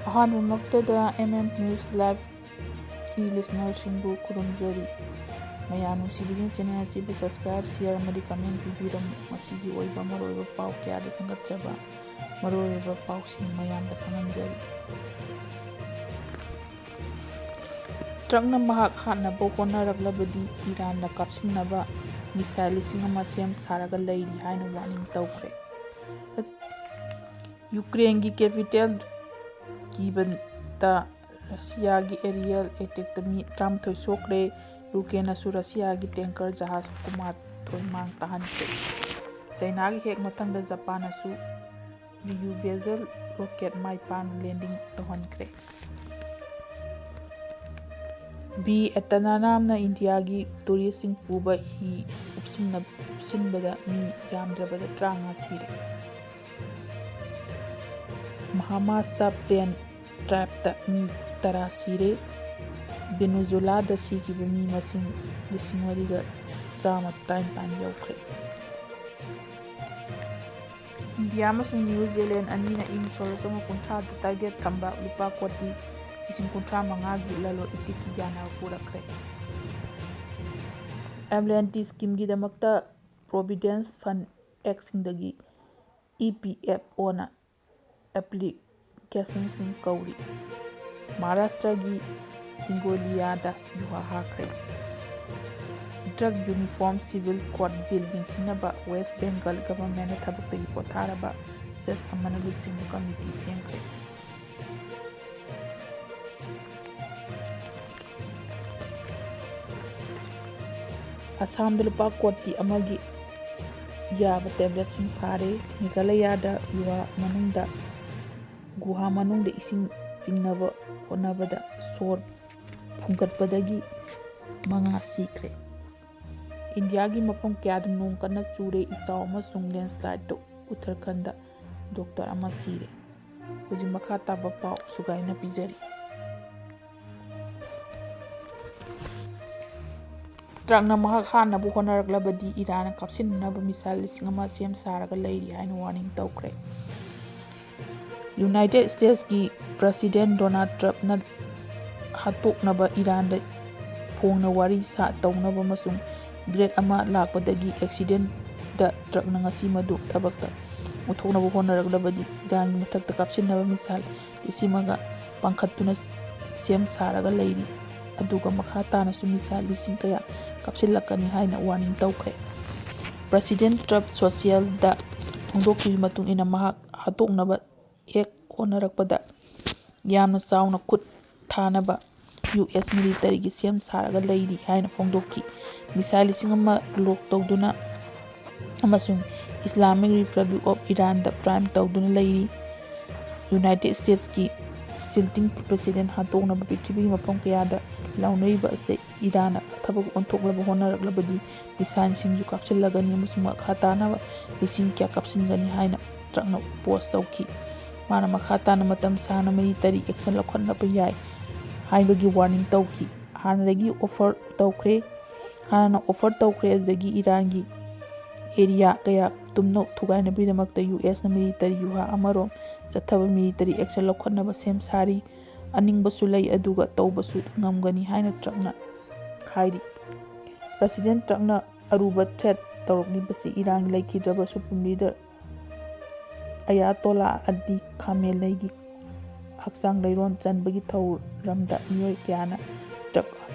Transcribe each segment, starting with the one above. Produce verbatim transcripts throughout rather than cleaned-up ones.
ꯑꯍꯥꯟꯕꯃꯛꯇꯗ M M News Live-ꯀꯤ listener-ꯁꯤꯡꯕꯨ ꯈꯨꯔꯨꯝꯖꯔꯤ꯫ ꯃꯌꯥꯝ ꯅꯨꯡꯁꯤꯕꯤꯗꯨꯅ channel ꯑꯁꯤꯕꯨ subscribe, share ꯑꯃꯗꯤ comment ꯄꯤꯕꯤꯔꯝꯃꯨ꯫ ꯃꯁꯤꯒꯤ ꯑꯣꯏꯕ ꯃꯔꯨꯑꯣꯏꯕ ꯄꯥꯎ ꯀꯌꯥꯗꯤ ꯈꯟꯒꯠꯆꯕ ꯃꯔꯨꯑꯣꯏꯕ ꯄꯥꯎꯁꯤꯡ ꯃꯌꯥꯝꯗ ꯈꯪꯍꯟꯖꯔꯤ꯫ ꯇ꯭ꯔꯛꯅ ꯃꯍꯥꯛ ꯍꯥꯠꯅꯕ ꯍꯣꯠꯅꯔꯛꯂꯕꯗꯤ ꯏꯔꯥꯟꯅ ꯀꯥꯞꯁꯤꯟꯅꯕ missile ꯂꯤꯁꯤꯡ ꯑꯃ ꯁꯦꯝ ꯁꯥꯔꯒ ꯂꯩꯔꯤ ꯍꯥꯏꯅ warning ꯇꯧꯈ꯭ꯔꯦ꯫ ꯌꯨꯀ꯭ꯔꯦꯟꯒꯤ capital ꯀꯤꯕꯟꯗ ꯔꯁꯤꯌꯥꯒꯤ aerial attack-ꯇ ꯃꯤ ꯇꯔꯥꯃꯥꯊꯣꯏ ꯁꯣꯛꯈ꯭ꯔꯦ꯫ ꯌꯨꯀ꯭ꯔꯦꯟꯅꯁꯨ ꯔꯁꯤꯌꯥꯒꯤ tanker ꯖꯍꯥꯖ ꯀꯨꯟꯃꯥꯊꯣꯏ ꯃꯥꯡ ꯇꯥꯍꯟꯈ꯭ꯔꯦ꯫ ꯆꯩꯅꯥꯒꯤ ꯍꯦꯛ ꯃꯊꯪꯗ ꯖꯄꯥꯟꯅꯁꯨ Ryuguzel rocket ꯃꯥꯏ ꯄꯥꯛꯅ landing ꯇꯧꯍꯟꯈ꯭ꯔꯦ꯫ ꯚꯤ ꯑꯦꯇꯅꯥꯅꯥꯝꯅ ꯏꯟꯗꯤꯌꯥꯒꯤ tourist-ꯁꯤꯡ ꯄꯨꯕ ꯍꯤ ꯎꯞꯁꯤꯟꯅ-, ꯎꯞꯁꯤꯟꯕꯗ ꯃꯤ ꯌꯥꯝꯗ꯭ꯔꯕꯗ ꯇꯔꯥꯃꯉꯥ ꯁꯤꯔꯦ꯫ ꯃꯍꯥꯃꯥꯁꯇ plane tribe-ꯇ ꯃꯤ ꯇꯔꯥ ꯁꯤꯔꯦ꯫ ꯚꯦꯅꯦꯖꯨꯂꯥꯗ ꯁꯤꯈꯤꯕ ꯃꯤ ꯃꯁꯤꯡ ꯂꯤꯁꯤꯡ ꯃꯔꯤꯒ ꯆꯥꯝꯃ ꯇꯔꯥꯅꯤꯄꯥꯟ ꯌꯧꯈ꯭ꯔꯦ꯫ ꯏꯟꯗꯤꯌꯥ ꯑꯃꯁꯨꯡ ꯅ꯭ꯌꯨ ꯖꯤꯂꯦꯟ ꯑꯅꯤꯅ ꯏꯪ ꯁꯣꯛꯂꯣꯟ ꯆꯥꯝꯃꯉꯥ ꯀꯨꯟꯊ꯭ꯔꯥꯗ target ꯊꯝꯕ ꯂꯨꯄꯥ ꯀꯣꯇꯤ ꯂꯤꯁꯤꯡ ꯀꯨꯟꯊ꯭ꯔꯥ ꯃꯉꯥꯒꯤ ꯂꯂꯣꯟ ꯏꯇꯤꯛꯀꯤ ꯌꯥꯅꯕ ꯄꯨꯔꯛꯈ꯭ꯔꯦ꯫ ꯑꯦꯝ ꯑꯦꯜ ꯑꯦꯟ ꯇꯤ scheme-ꯒꯤꯗꯃꯛꯇ Provident Fund Act-ꯁꯤꯡꯗꯒꯤ ꯏ ꯄꯤ ꯑꯦꯐ ꯑꯣꯅ application-ꯁꯤꯡ ꯀꯧꯔꯤ꯫ ꯃꯍꯥꯔꯥꯁꯇ꯭ꯔꯒꯤ ꯍꯤꯡꯒꯣꯂꯤꯌꯥꯗ ꯌꯨꯍꯥ ꯍꯥꯈ꯭ꯔꯦ꯫ Drug Uniform Civil Code Bill ꯌꯦꯡꯁꯤꯟꯅꯕ ꯋꯦꯁ ꯕꯦꯡꯒꯜ government-ꯅ ꯊꯕꯛꯇꯒꯤ ꯄꯣꯊꯥꯔꯕ judge ꯑꯃꯅ ꯂꯨꯆꯤꯡꯕ committee ꯁꯦꯝꯈ꯭ꯔꯦ꯫ ꯑꯁꯥꯝꯗ ꯂꯨꯄꯥ ꯀꯣꯇꯤ ꯑꯃꯒꯤ ꯌꯥꯕ tablet-ꯁꯤꯡ ꯐꯥꯔꯦ꯫ ꯃꯦꯘꯥꯂꯌꯥꯗ ꯒꯨꯍꯥ ꯃꯅꯨꯡꯗ, ꯒꯨꯍꯥ ꯃꯅꯨꯡꯗ ꯏꯁꯤꯡ ꯆꯤꯡꯅꯕ ꯍꯣꯠꯅꯕꯗ ꯁꯣꯔ ꯐꯨꯟꯒꯠꯄꯗꯒꯤ ꯃꯉꯥ ꯁꯤꯈ꯭ꯔꯦ꯫ ꯏꯟꯗꯤꯌꯥꯒꯤ ꯃꯐꯝ ꯀꯌꯥꯗ ꯅꯣꯡ ꯀꯟꯅ ꯆꯨꯔꯦ꯫ ꯏꯆꯥꯎ ꯑꯃꯁꯨꯡ landslide-ꯇ ꯎꯠꯇꯔꯈꯟꯗ doctor ꯑꯃ ꯁꯤꯔꯦ꯫ ꯍꯧꯖꯤꯛ ꯃꯈꯥ ꯇꯥꯕ ꯄꯥꯎ ꯁꯨꯒꯥꯏꯅ ꯄꯤꯖꯔꯤ꯫ ꯇ꯭ꯔꯛꯅ ꯃꯍꯥꯛ ꯍꯥꯠꯅꯕ ꯍꯣꯠꯅꯔꯛꯂꯕꯗꯤ ꯏꯔꯥꯟꯅ ꯀꯥꯞꯁꯤꯟꯅꯅꯕ missile ꯂꯤꯁꯤꯡ ꯑꯃ ꯁꯦꯝ ꯁꯥꯔꯒ ꯂꯩꯔꯤ ꯍꯥꯏꯅ warning ꯇꯧꯈ꯭ꯔꯦ꯫ United States-ꯀꯤ ꯄ꯭ꯔꯁꯤꯗꯦꯟ ꯗꯣꯅꯥꯜꯗ ꯇ꯭ꯔꯝꯞꯅ ꯍꯥꯠꯇꯣꯛꯅꯕ ꯏꯔꯥꯟꯗ ꯐꯣꯡꯅ ꯋꯥꯔꯤ ꯁꯥ ꯇꯧꯅꯕ ꯑꯃꯁꯨꯡ ꯒ꯭ꯔꯦꯠ ꯑꯃ ꯂꯥꯛꯄꯗꯒꯤ ꯑꯦꯛꯁꯤꯗꯦꯟꯗ ꯇ꯭ꯔꯛꯅ ꯉꯁꯤ ꯃꯗꯨ ꯊꯕꯛꯇ ꯑꯣꯟꯊꯣꯛꯅꯕ ꯍꯣꯠꯅꯔꯛꯂꯕꯗꯤ ꯏꯔꯥꯟꯒꯤ ꯃꯊꯛꯇ ꯀꯥꯞꯁꯤꯟꯅꯕ ꯃꯤꯁꯥꯏꯜ ꯂꯤꯁꯤꯡ ꯑꯃꯒ ꯄꯥꯡꯈꯠꯇꯨꯅ ꯁꯦꯝ ꯁꯥꯔꯒ ꯂꯩꯔꯤ꯫ ꯑꯗꯨꯒ ꯃꯈꯥ ꯇꯥꯅꯁꯨ ꯃꯤꯁꯥꯏꯜ ꯂꯤꯁꯤꯡ ꯀꯌꯥ ꯀꯥꯞꯁꯤꯜꯂꯛꯀꯅꯤ ꯍꯥꯏꯅ ꯋꯥꯔꯅꯤꯡ ꯇꯧꯈ꯭ꯔꯦ꯫ ꯄ꯭ꯔꯁꯤꯗꯦꯟ ꯇ꯭ꯔꯝꯞ ꯁꯣꯁꯤꯌꯦꯜꯗ ꯐꯣꯡꯗꯣꯛꯈꯤꯕꯒꯤ ꯃꯇꯨꯡ ꯏꯟꯅ ꯃꯍꯥꯛ ꯍꯥꯠꯇꯣꯛꯅꯕ ꯍꯦꯛ ꯍꯣꯠꯅꯔꯛꯄꯗ ꯌꯥꯝꯅ ꯆꯥꯎꯅ ꯈꯨꯠ ꯊꯥꯅꯕ ꯌꯨ ꯑꯦꯁ ꯃꯤꯂꯤꯇꯔꯤꯒꯤ ꯁꯦꯝ ꯁꯥꯔꯒ ꯂꯩꯔꯤ ꯍꯥꯏꯅ ꯐꯣꯡꯗꯣꯛꯈꯤ꯫ ꯃꯤꯁꯥꯏꯜ ꯂꯤꯁꯤꯡ ꯑꯃ ꯂꯣꯛ ꯇꯧꯗꯨꯅ ꯑꯃꯁꯨꯡ ꯏꯁꯂꯥꯃꯤꯛ ꯔꯤꯄꯕ꯭ꯂꯤꯛ ꯑꯣꯐ ꯏꯔꯥꯟꯗ ꯄ꯭ꯔꯥꯏꯝ ꯇꯧꯗꯨꯅ ꯂꯩꯔꯤ꯫ ꯌꯨꯅꯥꯏꯇꯦꯗ ꯁ꯭ꯇꯦꯠꯁꯀꯤ ꯁꯤꯜꯇꯤꯡ ꯄ꯭ꯔꯁꯤꯗꯦꯟ ꯍꯥꯠꯇꯣꯛꯅꯕ ꯄ꯭ꯔꯤꯊꯤꯕꯤꯒꯤ ꯃꯐꯝ ꯀꯌꯥꯗ ꯂꯥꯎꯅꯔꯤꯕ ꯑꯁꯤ ꯏꯔꯥꯟꯅ ꯊꯕꯛ ꯑꯣꯟꯊꯣꯛꯂꯕ ꯍꯣꯠꯅꯔꯛꯂꯕꯗꯤ ꯃꯤꯁꯥꯏꯜꯁꯤꯡꯁꯨ ꯀꯥꯞꯁꯤꯜꯂꯒꯅꯤ ꯑꯃꯁꯨꯡ ꯃꯈꯥ ꯇꯥꯅꯕ ꯂꯤꯁꯤꯡ ꯀꯌꯥ ꯀꯥꯞꯁꯤꯟꯒꯅꯤ ꯍꯥꯏꯅ ꯇ꯭ꯔꯝꯞꯅ ꯄꯣꯁ ꯇꯧꯈꯤ꯫ ꯃꯥꯅ ꯃꯈꯥ ꯇꯥꯅ ꯃꯇꯝ ꯁꯥꯡꯅ ꯃꯤꯂꯤꯇꯔꯤ ꯑꯦꯛꯁꯟ ꯂꯧꯈꯠꯅꯕ ꯌꯥꯏ ꯍꯥꯏꯕꯒꯤ ꯋꯥꯔꯅꯤꯡ ꯇꯧꯈꯤ꯫ ꯍꯥꯟꯅꯗꯒꯤ ꯑꯣꯐꯔ ꯇꯧꯈ꯭ꯔꯦ, ꯍꯥꯟꯅꯅ ꯑꯣꯐꯔ ꯇꯧꯈ꯭ꯔꯦ꯫ ꯑꯗꯨꯗꯒꯤ ꯏꯔꯥꯟꯒꯤ ꯑꯦꯔꯤꯌꯥ ꯀꯌꯥ ꯇꯨꯝꯅ ꯊꯨꯒꯥꯏꯅꯕꯒꯤꯗꯃꯛꯇ ꯌꯨ ꯑꯦꯁꯅ ꯃꯤꯂꯤꯇꯔꯤ ꯌꯨꯍꯥ ꯑꯃꯔꯣꯝ ꯆꯠꯊꯕ ꯃꯤꯂꯤꯇꯔꯤ ꯑꯦꯛꯁꯟ ꯂꯧꯈꯠꯅꯕ ꯁꯦꯝ ꯁꯥꯔꯤ꯫ ꯑꯅꯤꯡꯕꯁꯨ ꯂꯩ, ꯑꯗꯨꯒ ꯇꯧꯕꯁꯨ ꯉꯝꯒꯅꯤ ꯍꯥꯏꯅ ꯇ꯭ꯔꯝꯞꯅ ꯍꯥꯏꯔꯤ꯫ ꯄ꯭ꯔꯁꯤꯗꯦꯟ ꯇ꯭ꯔꯝꯞꯅ ꯑꯔꯨꯕ ꯊ꯭ꯔꯦꯠ ꯇꯧꯔꯛꯂꯤꯕꯁꯤ ꯏꯔꯥꯟꯒꯤ ꯂꯩꯈꯤꯗ꯭ꯔꯕ ꯁꯨꯄ꯭ꯔꯤꯝ ꯂꯤꯗꯔ ꯑꯌꯥꯇꯣꯂꯥ ꯑꯂꯤ ꯈꯥꯃꯦꯅꯩꯒꯤ ꯍꯛꯆꯥꯡ ꯂꯩꯔꯣꯟ ꯆꯟꯕꯒꯤ ꯊꯧꯔꯝꯗ ꯃꯤꯑꯣꯏ ꯀꯌꯥꯅ ꯇ꯭ꯔꯝꯞ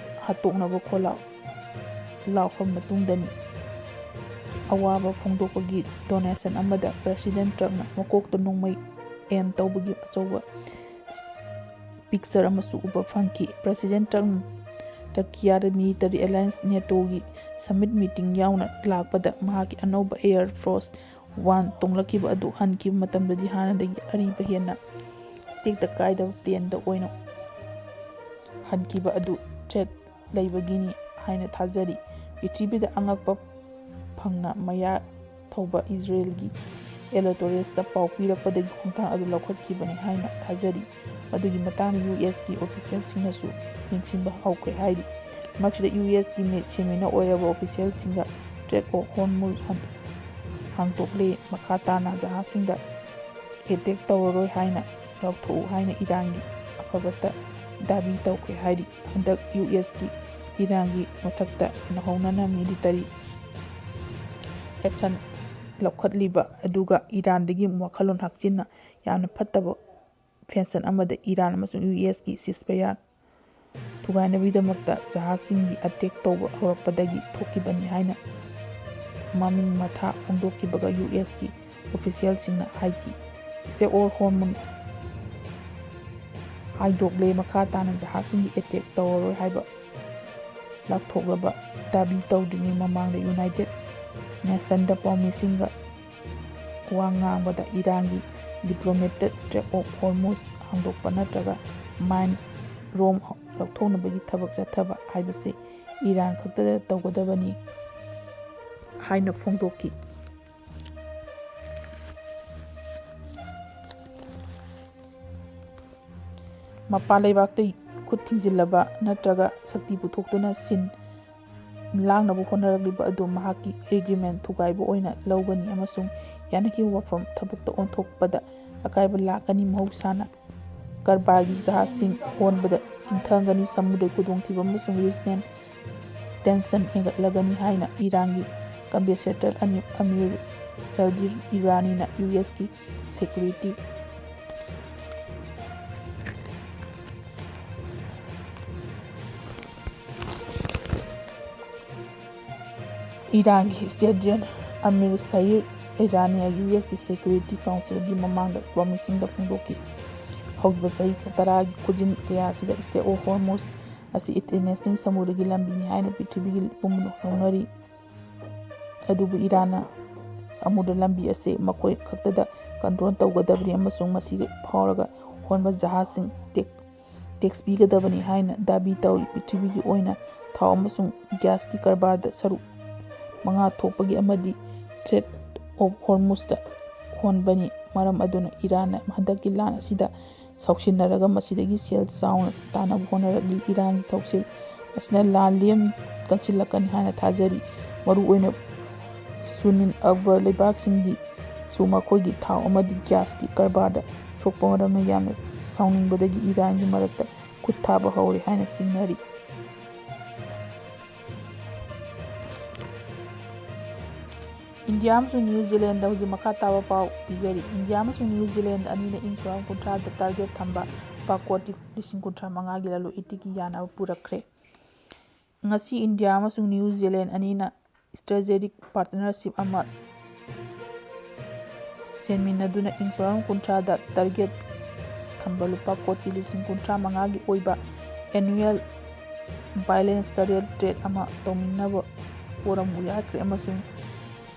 ꯍꯥꯠꯇꯣꯛꯅꯕ ꯈꯣꯜꯂꯥꯎ ꯂꯥꯎꯈ꯭ꯔꯕ ꯃꯇꯨꯡꯗꯅꯤ꯫ ꯑꯋꯥꯕ ꯐꯣꯡꯗꯣꯛꯄꯒꯤ ꯗꯣꯅꯦꯁꯟ ꯑꯃꯗ ꯄ꯭ꯔꯁꯤꯗꯦꯟ ꯇ꯭ꯔꯝꯞꯅ ꯃꯀꯣꯛꯇ ꯅꯣꯡꯃꯩ ꯑꯦꯝ ꯇꯧꯕꯒꯤ ꯑꯆꯧꯕ ꯄꯤꯛꯆꯔ ꯑꯃꯁꯨ ꯎꯕ ꯐꯪꯈꯤ꯫ ꯄ꯭ꯔꯁꯤꯗꯦꯟ ꯇ꯭ꯔꯝꯞ ꯇꯔꯀꯤꯌꯥꯗ ꯃꯤꯂꯤꯇꯔꯤ ꯑꯦꯂꯥꯌꯟꯁ ꯅꯦꯇꯣꯒꯤ ꯁꯃꯤꯠ ꯃꯤꯇꯤꯡ ꯌꯥꯎꯅ ꯂꯥꯛꯄꯗ ꯃꯍꯥꯛꯀꯤ ꯑꯅꯧꯕ ꯑꯦꯌꯔ ꯐꯣꯔꯁ ꯋꯥꯟ ꯇꯣꯡꯂꯛꯈꯤꯕ ꯑꯗꯨ ꯍꯟꯈꯤꯕ ꯃꯇꯝꯗꯗꯤ ꯍꯥꯟꯅꯗꯒꯤ ꯑꯔꯤꯕ ꯍꯦꯟꯅ ꯇꯦꯛꯇ ꯀꯥꯏꯗꯕ ꯄ꯭ꯂꯦꯟꯗ ꯑꯣꯏꯅ ꯍꯟꯈꯤꯕ ꯑꯗꯨ ꯊ꯭ꯔꯦꯠ ꯂꯩꯕꯒꯤꯅꯤ ꯍꯥꯏꯅ ꯊꯥꯖꯔꯤ꯫ ꯄ꯭ꯔꯤꯊꯤꯕꯤꯗ ꯑꯉꯛꯄ ꯐꯪꯅ ꯃꯌꯥ ꯊꯧꯕ ꯏꯖꯔꯦꯜꯒꯤ ꯑꯦꯂꯣꯇꯣꯔꯦꯁꯇ ꯄꯥꯎ ꯄꯤꯔꯛꯄꯗꯒꯤ ꯈꯣꯡꯊꯥꯡ ꯑꯗꯨ ꯂꯧꯈꯠꯈꯤꯕꯅꯤ ꯍꯥꯏꯅ ꯊꯥꯖꯔꯤ꯫ ꯃꯗꯨꯒꯤ ꯃꯇꯥꯡꯗ ꯌꯨ ꯑꯦꯁꯀꯤ ꯑꯣꯐꯤꯁꯤꯌꯦꯜꯁꯤꯡꯅꯁꯨ ꯌꯦꯡꯁꯤꯟꯕ ꯍꯧꯈ꯭ꯔꯦ ꯍꯥꯏꯔꯤ꯫ ꯃꯔꯛꯁꯤꯗ ꯌꯨ ꯑꯦꯁꯀꯤ ꯃꯤ-, ꯁꯦꯃꯤꯅꯥꯔ ꯑꯣꯏꯔꯕ ꯑꯣꯐꯤꯁꯤꯌꯦꯜꯁꯤꯡꯒ ꯇ꯭ꯔꯦꯠ ꯑꯣꯐ ꯍꯣꯔꯃꯨꯖ ꯍꯟ-, ꯍꯥꯡꯗꯣꯛꯂꯦ꯫ ꯃꯈꯥ ꯇꯥꯅ ꯖꯍꯥꯖꯁꯤꯡꯗ ꯑꯦꯇꯦꯛ ꯇꯧꯔꯔꯣꯏ ꯍꯥꯏꯅ ꯂꯧꯊꯣꯛꯎ ꯍꯥꯏꯅ ꯏꯔꯥꯟꯒꯤ ꯑꯐꯕꯇ ꯗꯥꯕꯤ ꯇꯧꯈ꯭ꯔꯦ ꯍꯥꯏꯔꯤ꯫ ꯍꯟꯗꯛ ꯌꯨ ꯑꯦꯁꯀꯤ ꯏꯔꯥꯟꯒꯤ ꯃꯊꯛꯇ ꯅꯧꯍꯧꯅꯅ ꯃꯤꯂꯤꯇꯔꯤ ꯑꯦꯛꯁꯟ ꯂꯧꯈꯠꯂꯤꯕ ꯑꯗꯨꯒ ꯏꯔꯥꯟꯗꯒꯤ ꯋꯥꯈꯜꯂꯣꯟ ꯍꯥꯛꯆꯤꯟꯅ ꯌꯥꯝꯅ ꯐꯠꯇꯕ ꯐꯦꯟꯁꯟ ꯑꯃꯗ ꯏꯔꯥꯟ ꯑꯃꯁꯨꯡ ꯌꯨ ꯑꯦꯁꯀꯤ ꯁꯤꯁꯐꯌꯥꯔ ꯊꯨꯒꯥꯏꯅꯕꯒꯤꯗꯃꯛꯇ ꯖꯍꯥꯖꯁꯤꯡꯒꯤ ꯑꯇꯦꯛ ꯇꯧꯕ ꯍꯧꯔꯛꯄꯗꯒꯤ ꯊꯣꯛꯈꯤꯕꯅꯤ ꯍꯥꯏꯅ ꯃꯃꯤꯡ ꯃꯊꯥ ꯐꯣꯡꯗꯣꯛꯈꯤꯕꯒ ꯌꯨ ꯑꯦꯁꯀꯤ ꯑꯣꯐꯤꯁꯤꯌꯦꯜꯁꯤꯡꯅ ꯍꯥꯏꯈꯤ꯫ ꯁ꯭ꯇꯦꯠ ꯑꯣꯐ ꯍꯣꯔꯃꯨꯟ ꯍꯥꯏꯗꯣꯛꯂꯦ, ꯃꯈꯥ ꯇꯥꯅ ꯖꯍꯥꯖꯁꯤꯡꯒꯤ ꯑꯦꯇꯦꯛ ꯇꯧꯔꯔꯣꯏ ꯍꯥꯏꯕ ꯂꯥꯎꯊꯣꯛꯂꯕ ꯗꯥꯕꯤ ꯇꯧꯗ꯭ꯔꯤꯉꯩ ꯃꯃꯥꯡꯗ ꯌꯨꯅꯥꯏꯇꯦꯠ ꯅꯦꯁꯟꯗ ꯄꯥꯎꯃꯤꯁꯤꯡꯒ ꯋꯥ ꯉꯥꯡꯕꯗ ꯏꯔꯥꯟꯒꯤ ꯗꯤꯄ꯭ꯂꯣꯃꯦꯇꯦꯠ ꯁ꯭ꯇ꯭ꯔꯦꯠ ꯑꯣꯐ ꯍꯣꯔꯃꯨꯖ ꯍꯥꯡꯗꯣꯛꯄ ꯅꯠꯇ꯭ꯔꯒ ꯃꯥꯏꯟ ꯔꯣꯝ ꯂꯧꯊꯣꯛꯅꯕꯒꯤ ꯊꯕꯛ ꯆꯠꯊꯕ ꯍꯥꯏꯕꯁꯤ ꯏꯔꯥꯟ ꯈꯛꯇꯗ ꯇꯧꯒꯗꯕꯅꯤ ꯍꯥꯏꯅ ꯐꯣꯡꯗꯣꯛꯈꯤ꯫ ꯃꯄꯥꯟ ꯂꯩꯕꯥꯛꯇ ꯈꯨꯠ ꯊꯤꯡꯖꯤꯜꯂꯕ ꯅꯠꯇ꯭ꯔꯒ ꯁꯛꯇꯤ ꯄꯨꯊꯣꯛꯇꯨꯅ ꯁꯤꯟ ꯂꯥꯡꯅꯕ ꯍꯣꯠꯅꯔꯛꯂꯤꯕ ꯑꯗꯨ ꯃꯍꯥꯛꯀꯤ ꯑꯦꯒ꯭ꯔꯤꯃꯦꯟ ꯊꯨꯒꯥꯏꯕ ꯑꯣꯏꯅ ꯂꯧꯒꯅꯤ ꯑꯃꯁꯨꯡ ꯌꯥꯅꯈꯤꯕ ꯋꯥꯐꯝ ꯊꯕꯛꯇ ꯑꯣꯟꯊꯣꯛꯄꯗ ꯑꯀꯥꯏꯕ ꯂꯥꯛꯀꯅꯤ꯫ ꯃꯍꯧꯁꯥꯅ ꯀꯔꯕꯥꯔꯒꯤ ꯖꯍꯥꯖꯁꯤꯡ ꯍꯣꯟꯕꯗ ꯏꯟꯊꯪꯒꯅꯤ꯫ ꯁꯃꯨꯗ꯭ꯔꯒꯤ ꯈꯨꯗꯣꯡꯊꯤꯕ ꯑꯃꯁꯨꯡ ꯔꯤꯖꯅꯦꯜ ꯇꯦꯟꯁꯟ ꯍꯦꯟꯒꯠꯂꯒꯅꯤ ꯍꯥꯏꯅ ꯏꯔꯥꯟꯒꯤ ꯑꯦꯝꯕꯦꯁꯦꯗꯔ ꯑꯅꯤ ꯑꯃꯤꯔ ꯁꯔꯗꯤꯔ ꯏꯔꯥꯅꯤꯅ ꯌꯨ ꯑꯦꯁꯀꯤ ꯁꯦꯀ꯭ꯌꯨꯔꯤꯇꯤ ꯏꯔꯥꯟꯒꯤ ꯁ꯭ꯇꯦꯠ ꯖꯦꯟ ꯑꯃꯤꯔ ꯁꯌꯤꯔ ꯏꯔꯥꯅꯤꯌꯥ ꯌꯨ ꯑꯦꯁꯀꯤ ꯁꯦꯀ꯭ꯌꯨꯔꯤꯇꯤ ꯀꯥꯎꯟꯁꯤꯜꯒꯤ ꯃꯃꯥꯡꯗ ꯄꯥꯎꯃꯤꯁꯤꯡꯗ ꯐꯣꯡꯗꯣꯛꯈꯤ꯫ ꯍꯧꯈꯤꯕ ꯆꯍꯤ ꯇꯔꯥꯒꯤ ꯈꯨꯖꯤꯡ ꯀꯌꯥ ꯑꯁꯤꯗ ꯁ꯭ꯇꯦꯠ ꯑꯣꯐ ꯍꯣꯔꯃꯨꯖ ꯑꯁꯤ ꯏꯟꯇꯔꯅꯦꯁꯅꯦꯜ ꯁꯃꯨꯗ꯭ꯔꯒꯤ ꯂꯝꯕꯤꯅꯤ ꯍꯥꯏꯅ ꯄ꯭ꯔꯤꯊꯤꯕꯤꯒꯤ ꯄꯨꯝꯅꯃꯛ ꯂꯧꯅꯔꯤ꯫ ꯑꯗꯨꯕꯨ ꯏꯔꯥꯟꯅ ꯑꯃꯨꯗ꯭ꯔ ꯂꯝꯕꯤ ꯑꯁꯤ ꯃꯈꯣꯏ ꯈꯛꯇꯗ ꯀꯟꯇ꯭ꯔꯣꯜ ꯇꯧꯒꯗꯕꯅꯤ ꯑꯃꯁꯨꯡ ꯃꯁꯤꯒ ꯐꯥꯎꯔꯒ ꯍꯣꯟꯕ ꯖꯍꯥꯖꯁꯤꯡ ꯇꯦꯛ-, ꯇꯦꯛꯁ ꯄꯤꯒꯗꯕꯅꯤ ꯍꯥꯏꯅ ꯗꯥꯕꯤ ꯇꯧꯔꯤ꯫ ꯄ꯭ꯔꯤꯊꯤꯕꯤꯒꯤ ꯑꯣꯏꯅ ꯊꯥꯎ ꯑꯃꯁꯨꯡ ꯒ꯭ꯌꯥꯁꯀꯤ ꯀꯔꯕꯥꯔꯗ ꯁꯔꯨꯛ ꯃꯉꯥ ꯊꯣꯛꯄꯒꯤ ꯑꯃꯗꯤ ꯁ꯭ꯇ꯭ꯔꯦꯠ ꯑꯣꯐ ꯍꯣꯔꯃꯨꯖꯇ ꯍꯣꯟꯕꯅꯤ꯫ ꯃꯔꯝ ꯑꯗꯨꯅ ꯏꯔꯥꯟꯅ ꯍꯟꯗꯛꯀꯤ ꯂꯥꯟ ꯑꯁꯤꯗ ꯁꯥꯎꯁꯤꯟꯅꯔꯒ ꯃꯁꯤꯗꯒꯤ ꯁꯦꯜ ꯆꯥꯎꯅ ꯇꯥꯅꯕ ꯍꯣꯠꯅꯔꯛꯂꯤ꯫ ꯏꯔꯥꯟꯒꯤ ꯊꯧꯁꯤꯜ ꯑꯁꯤꯅ ꯂꯥꯟ ꯂꯦꯟ ꯀꯟꯁꯤꯜꯂꯛꯀꯅꯤ ꯍꯥꯏꯅ ꯊꯥꯖꯔꯤ꯫ ꯃꯔꯨꯑꯣꯏꯅ ꯁꯨꯅꯤꯟ ꯑꯛꯕꯔ ꯂꯩꯕꯥꯛꯁꯤꯡꯒꯤ ꯁꯨ ꯃꯈꯣꯏꯒꯤ ꯊꯥꯎ ꯑꯃꯗꯤ ꯒ꯭ꯌꯥꯁꯀꯤ ꯀꯔꯕꯥꯔꯗ ꯁꯣꯛꯄ ꯃꯔꯝꯅ ꯌꯥꯝꯅ ꯁꯥꯎꯅꯤꯡꯕꯗꯒꯤ ꯏꯔꯥꯟꯒꯤ ꯃꯔꯛꯇ ꯈꯨꯠ ꯊꯥꯕ ꯍꯧꯔꯦ ꯍꯥꯏꯅ ꯆꯤꯡꯅꯔꯤ꯫ ꯏꯟꯗꯤꯌꯥ ꯑꯃꯁꯨꯡ ꯅ꯭ꯌꯨ ꯖꯤꯂꯦꯟꯗ ꯍꯧꯖꯤꯛ ꯃꯈꯥ ꯇꯥꯕ ꯄꯥꯎ ꯄꯤꯖꯔꯤ꯫ ꯏꯟꯗꯤꯌꯥ ꯑꯃꯁꯨꯡ ꯅ꯭ꯌꯨ ꯖꯤꯂꯦꯟꯗ ꯑꯅꯤꯅ ꯏꯪ ꯁꯣꯛ ꯀꯨꯟꯊ꯭ꯔꯥꯗ ꯇꯥꯔꯒꯦꯠ ꯊꯝꯕ ꯂꯨꯄꯥ ꯀꯣꯇꯤ ꯂꯤꯁꯤꯡ ꯀꯨꯟꯊ꯭ꯔꯥ ꯃꯉꯥꯒꯤ ꯂꯂꯣꯟ ꯏꯇꯤꯛꯀꯤ ꯌꯥꯅꯕ ꯄꯨꯔꯛꯈ꯭ꯔꯦ꯫ ꯉꯁꯤ ꯏꯟꯗꯤꯌꯥ ꯑꯃꯁꯨꯡ ꯅ꯭ꯌꯨ ꯖꯤꯂꯦꯟꯗ ꯑꯅꯤꯅ ꯁ꯭ꯇ꯭ꯔꯦꯇꯦꯖꯤꯛ ꯄꯥꯔꯠꯅꯔꯁꯤꯞ ꯑꯃ ꯁꯦꯝꯃꯤꯟꯅꯗꯨꯅ ꯏꯪ ꯁꯣꯛ ꯀꯨꯟꯊ꯭ꯔꯥꯗ ꯇꯥꯔꯒꯦꯠ ꯊꯝꯕ ꯂꯨꯄꯥ ꯀꯣꯇꯤ ꯂꯤꯁꯤꯡ ꯀꯨꯟꯊ꯭ꯔꯥ ꯃꯉꯥꯒꯤ ꯑꯣꯏꯕ ꯑꯦꯅꯨꯋꯦꯜ ꯕꯥꯏꯂꯦꯟꯁ ꯇꯔꯦꯠ ꯇꯔꯦꯠ ꯑꯃ ꯇꯧꯃꯤꯟꯅꯕ ꯐꯣꯔꯝ ꯌꯥꯈ꯭ꯔꯦ ꯑꯃꯁꯨꯡ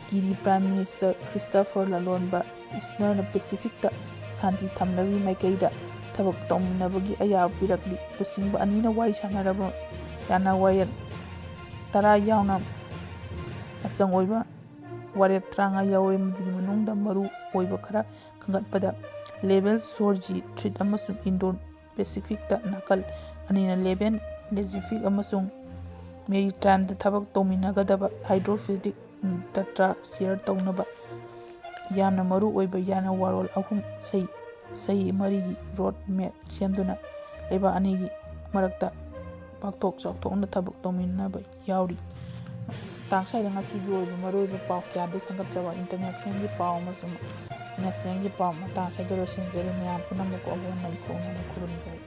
ꯒꯤꯔꯤ ꯄ꯭ꯔꯥꯏꯝ ꯃꯤꯅꯤꯁꯇꯔ ꯈ꯭ꯔꯤꯁꯇꯐꯔ ꯂꯂꯣꯟꯕ ꯏꯁꯅꯔꯅ ꯄꯦꯁꯤꯐꯤꯛꯇ ꯁꯥꯟꯇꯤ ꯊꯝꯅꯕꯒꯤ ꯃꯥꯏꯀꯩꯗ ꯊꯕꯛ ꯇꯧꯃꯤꯟꯅꯕꯒꯤ ꯑꯌꯥꯕ ꯄꯤꯔꯛꯂꯤ꯫ ꯂꯨꯆꯤꯡꯕ ꯑꯅꯤꯅ ꯋꯥꯔꯤ ꯁꯥꯟꯅꯔꯕ ꯌꯥꯅ ꯋꯥꯌꯦꯜ ꯇꯔꯥ ꯌꯥꯎꯅ ꯃꯆꯪ ꯑꯣꯏꯕ ꯋꯥꯔꯦꯞ ꯇꯔꯥꯃꯉꯥ ꯌꯥꯎꯔꯦ, ꯃꯗꯨꯒꯤ ꯃꯅꯨꯡꯗ ꯃꯔꯨ ꯑꯣꯏꯕ ꯈꯔ ꯈꯟꯒꯠꯄꯗ ꯂꯦꯕꯦꯜ ꯁꯣꯔꯖꯤ ꯊ꯭ꯔꯤꯠ ꯑꯃꯁꯨꯡ ꯏꯟꯗꯣ ꯄꯦꯁꯤꯐꯤꯛꯇ ꯅꯥꯀꯜ ꯑꯅꯤꯅ ꯂꯦꯕꯦꯜ ꯂꯦꯖꯤꯐꯤꯛ ꯑꯃꯁꯨꯡ ꯃꯦꯔꯤꯇꯥꯏꯝꯗ ꯊꯕꯛ ꯇꯧꯃꯤꯟꯅꯒꯗꯕ ꯍꯥꯏꯗ꯭ꯔꯣꯐꯤꯂꯤꯛ ꯗꯇꯥ ꯁꯤꯌꯔ ꯇꯧꯅꯕ ꯌꯥꯝꯅ ꯃꯔꯨ ꯑꯣꯏꯕ ꯌꯥꯅ ꯋꯥꯔꯣꯜ ꯑꯍꯨꯝ ꯆꯍꯤ ꯆꯍꯤ ꯃꯔꯤꯒꯤ ꯔꯣꯗ ꯃꯦꯞ ꯁꯦꯝꯗꯨꯅ ꯂꯩꯕꯥꯛ ꯑꯅꯤꯒꯤ ꯃꯔꯛꯇ ꯄꯥꯛꯊꯣꯛ ꯆꯥꯎꯊꯣꯛꯅ ꯊꯕꯛ ꯇꯧꯃꯤꯟꯅꯕ ꯌꯥꯎꯔꯤ꯫ ꯃꯇꯥꯡ ꯁ꯭ꯋꯥꯏꯗ ꯉꯁꯤꯒꯤ ꯑꯣꯏꯕ ꯃꯔꯨꯑꯣꯏꯕ ꯄꯥꯎ ꯀꯌꯥꯗꯒꯤ ꯈꯟꯒꯠꯆꯕ ꯏꯟꯇꯔꯅꯦꯁꯅꯦꯜꯒꯤ ꯄꯥꯎ ꯑꯃꯁꯨꯡ ꯅꯦꯁꯅꯦꯜꯒꯤ ꯄꯥꯎ ꯃꯇꯥꯡ ꯁ꯭ꯋꯥꯏꯗ ꯂꯣꯏꯁꯤꯟꯖꯔꯤ꯫ ꯃꯌꯥꯝ ꯄꯨꯝꯅꯃꯛꯄꯨ ꯑꯋꯥ ꯑꯅꯥ ꯊꯣꯛꯅꯅ ꯈꯨꯔꯨꯝꯖꯔꯤ꯫